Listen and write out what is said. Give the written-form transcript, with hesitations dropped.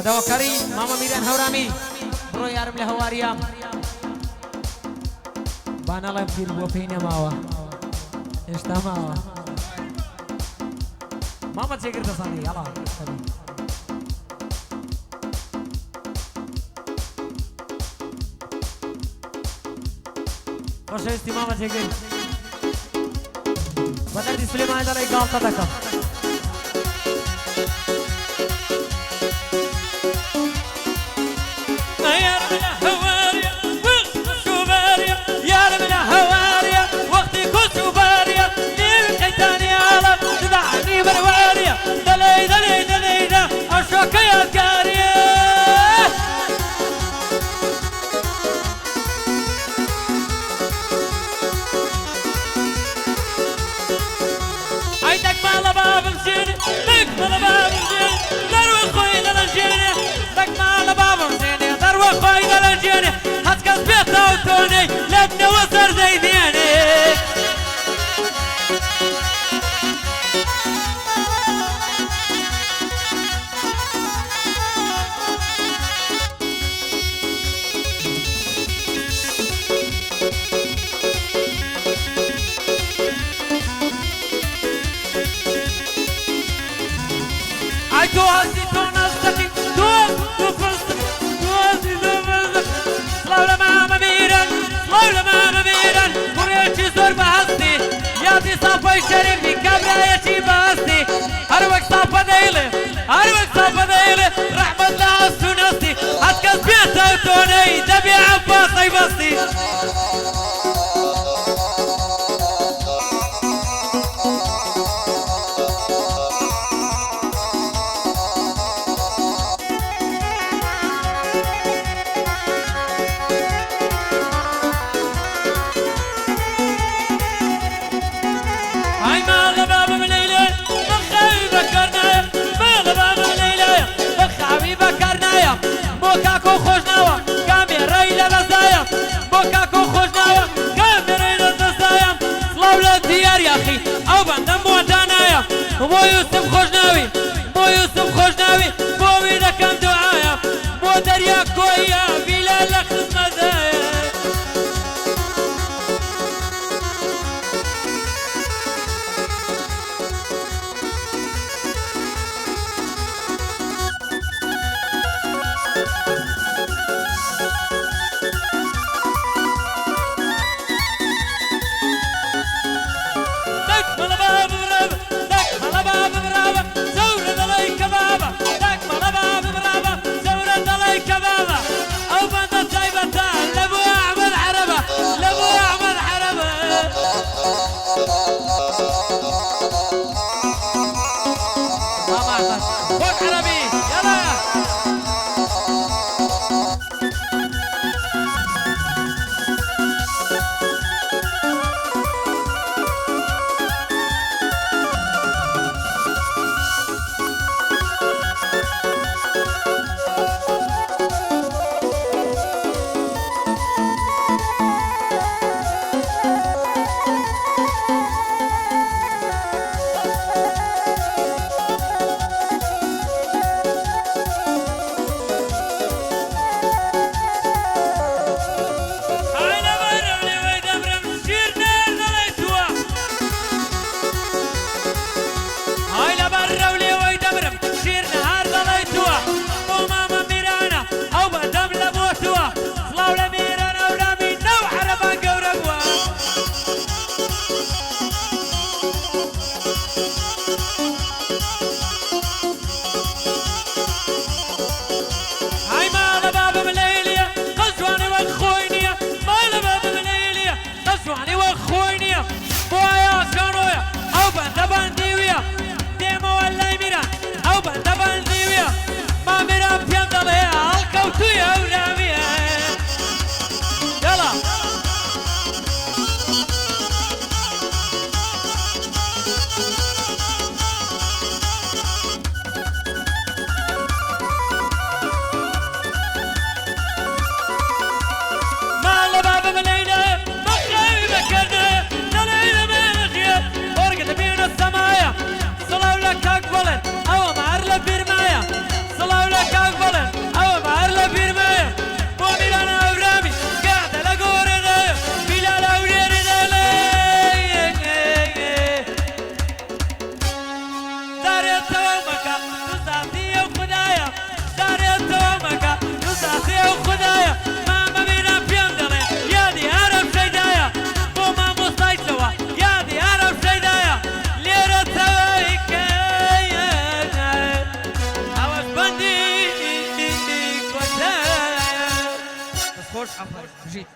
بە داواکاری مامە میران هەورامی بڕۆ یارم لە هەواریام با نەڵێم پیر بووە پێی نەماوە هێشتا ماوە مامە جێگر دەزانی یاڵا خۆشەویستی مامە جێگر بە دەردی سلێمانی دەڵێ گاڵتە دەکەم. ئەی دەک ماڵە بابم زێنێ دەک ماڵە بابم زێنێ دەروە خۆی دەلەژێنێ دەک ماڵە بابم زێنێ دەروە خۆی دەلەژێنێ هەچ کەس بێتە و تۆنەی لەبنەوە سەردەی دێنێ. ئای تۆ هەستی تۆ نەستەقی تۆ تۆ فستقی تۆ هەستی تۆ فستقی سڵاو لە مامە میران سڵاو لە مامە میران کوڕێکی زۆر بە هەستی یادی ساپەی شەریفی کابرایەکی بە هەستی هەر وەک ساپە دەیڵێ هەر وەک ساپە دەیڵێ ڕەحمەت لە هەست و نەستی هەچ کەس بێتە و تۆنەی دەبێ عەباسەی بەستی. ئای ماڵە بابم لەیلێ بەخاوی بەکار نایە ماڵە بابم لەیلایە بەخاوی بەکار نایە بۆ کاکۆ خۆشناوە کامێرای لە دەستدایە بۆ کاکۆ خۆشناوە کامێرای لە دەستدایە سڵاو لە دیار یاخی ئەو بەندەم بۆ دانایە بۆ یوسف خۆشناوی بۆ یوسف خۆشناوی بۆ وی دەکەم دوعایە بۆ دەریا کۆیە ڤیلا لە خزمەتدایە. دەک مەڵە با ببڕم دەک مەڵە با ببڕاوە زەورە دەڵێی کەبابە دەک مەڵە با ببڕاوە زەورە دەڵێی کەبابە ئەو بەندە تایبەتە لە بۆ ئەحمەد عەرەبە لە بۆ ئەحمەد عەرەبە. مامە ئەحمەد خۆش عەرەبی یاڵا. ئای لەبەرم لێوەی دەمرم شیر نەر دەڵێی تووە. ئای لەبەر رەو لێوەی دەمرم شیر نەهار دەڵێی تووە. بۆ مامە میرانە ئەو بەندەم لە بۆ تووە. سڵاو لە میران هەورامی ناو عەرەبان گەورە بووە. ئای ماڵە بابم لەیلیە قەت جوانی وەک خۆی نییە ماڵە بابم لەیلیە قەت جوانی وەک خۆی نییە بۆ ئایا شانۆیە ئەو بەندە بەندیویە دێمەوە لای میران ئەو بەندە بەندیویە ما میران پێم دەڵێ هەڵکەوتووی هەورامیە یاڵا. خۆش، ئافەرین، بژیت.